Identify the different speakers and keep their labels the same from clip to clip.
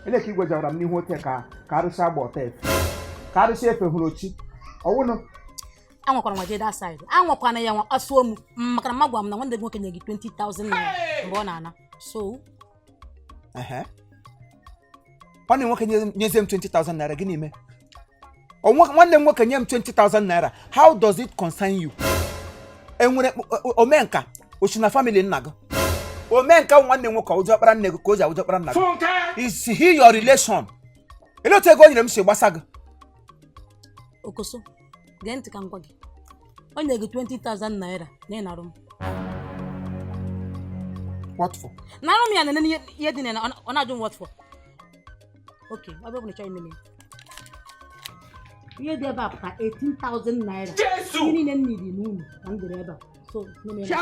Speaker 1: Ele ka igwe jawara m n'ihu ote ka arụsị agba ọta efe ka arụsị efe hụrụ ochi ọwụnụ.
Speaker 2: Anwakwana nwa jee that side, anwakwana ya nwa kpasuo m, maka na mma gwa m na nwanne gị nwoke nye gị 20,000 naira mgbe ọ na-ana, so
Speaker 1: Ehe. Nwanne m nwoke nyezie m 20,000 naira, gịnị mee? Nwanne m nwoke nye m 20,000 naira, how does it concern you? Enwere omenka ochi na family nna gị? Omenka bụ nwanne m nwoke, ọwụjọ ọkpara nne gị ka o ji awụjọ ọkpara nna gị? Is he your relation? Elee otu ego o nyere m si gbasa gị?
Speaker 2: Okoso, gee ntị ka m gwa gị. O nye gị 20,000 naira na ị narụ m.
Speaker 1: What for?
Speaker 2: Narụ m ya na ihe dị na ya, ọ na-ajụ m what for. Ok, ọ bụrụ na ị chọghị ime ya, ihe dị ebe a pụta 18,000 naira. Ihe niile m niri n'unu ka m dere ebe a, so nye m ya.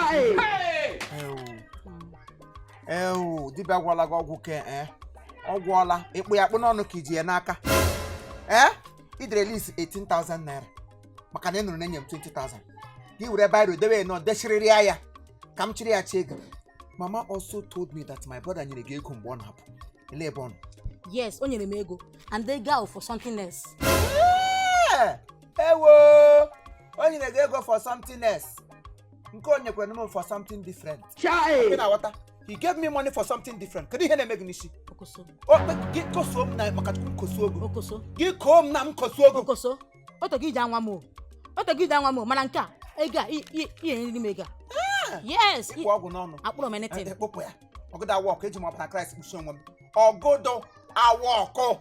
Speaker 1: Ewu, dibịa gwọla gị ọgwụ ke ee, ọ gwọọla ịkpụ ya akpụ n'ọnụ ka iji ya n'aka. Ee, idere list 18,000 naira maka na ị nụrụ na enye m 20,000, gị were biro dewe ya nọ dechirịrị ya ka m chịrị ya chi ego. Mama also told me that my brother nyere gị ego mgbe ọ na-apụ. Ele ebe ọ nọ?
Speaker 2: Yes, o nyere m ego, and ego ahụ for something else.
Speaker 1: Ee, ewo, o nyere gị ego for something else, nke o nyekwara m for something different. Ị na-aghọta? He gave me money for something different. Kedu ihe na-eme gị n'isi?
Speaker 2: Okoso.
Speaker 1: O gị kosuo m na maka Chukwu, m kosuo gị.
Speaker 2: Okoso.
Speaker 1: Gị koo m na m kosuo gị.
Speaker 2: Okoso, oto gị ji anwa m o, oto gị ji anwa m o, mana nke a, ego a ihe nyeriri m ego a, yes.
Speaker 1: Ịkpụ ọgwụ n'ọnụ.
Speaker 2: Akpụrụ m anything.
Speaker 1: Ekpopụ ya. Ọgụdọ awa ọkụ eji m ọbara Kraịst kpuchie onwe m. Ọgụdọ awa ọkụ.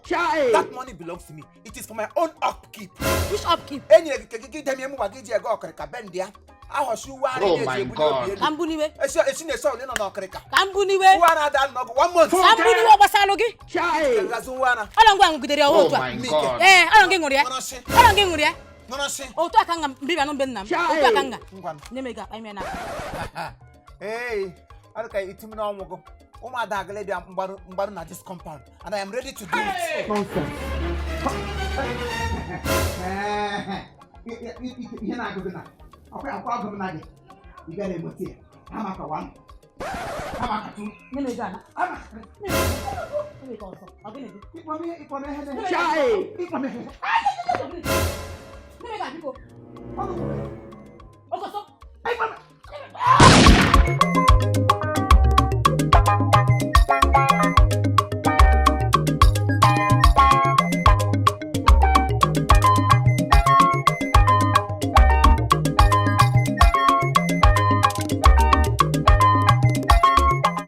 Speaker 1: That money belongs to me. It is for my own upkeep.
Speaker 2: Which upkeep?
Speaker 1: E nyere gị ka gị demie mụnwa gị ji ego ọkịrịka bend ya ahọchi uwe ara
Speaker 3: Oh
Speaker 1: na-eji
Speaker 3: my
Speaker 1: ebuli
Speaker 3: God.
Speaker 1: obi elu.
Speaker 2: Ka m buniwe.
Speaker 1: Esi na-esi ọbụla ị nọ n'ọkịrịka.
Speaker 2: Ka m buniwe.
Speaker 1: Uwe ara ada n'ọgụ one month.
Speaker 2: Ka m buniwe, gbasalụ gị.
Speaker 1: Gazi uwe ara.
Speaker 2: Ọlọ ngwa ṅụgidere ya
Speaker 3: Oh
Speaker 2: otu a.
Speaker 3: my God.
Speaker 2: Ee, ọlọ gị ṅụrụ ya.
Speaker 1: Nọrọ sị.
Speaker 2: Ọlọ gị ṅụrụ ya.
Speaker 1: Nọrọ sị.
Speaker 2: Otu a ka nga mbibia nụ mbe nna m, otu a ka nga
Speaker 1: Ngwa.
Speaker 2: nye m ego akpa ime na
Speaker 1: Ee, ọ dị ka iti m n'ọnwụ gị. Ụmụada agala bịa mgbaru mgbaru na this compound and I am ready to do it. Nonsense. Ihe na-agụ gị na akwa akwa agụ m na gị, ị gaghị enweta ya. Ha maka one, ha maka two.
Speaker 2: Nye m ego a na
Speaker 1: Ha maka
Speaker 2: nye m ego ọzọ. Ọ gịnị dị?
Speaker 1: Ịkpọ m ihe, ịkpọ m ihe. Ịkpọ m ihe.
Speaker 2: Nye m ego a, biko.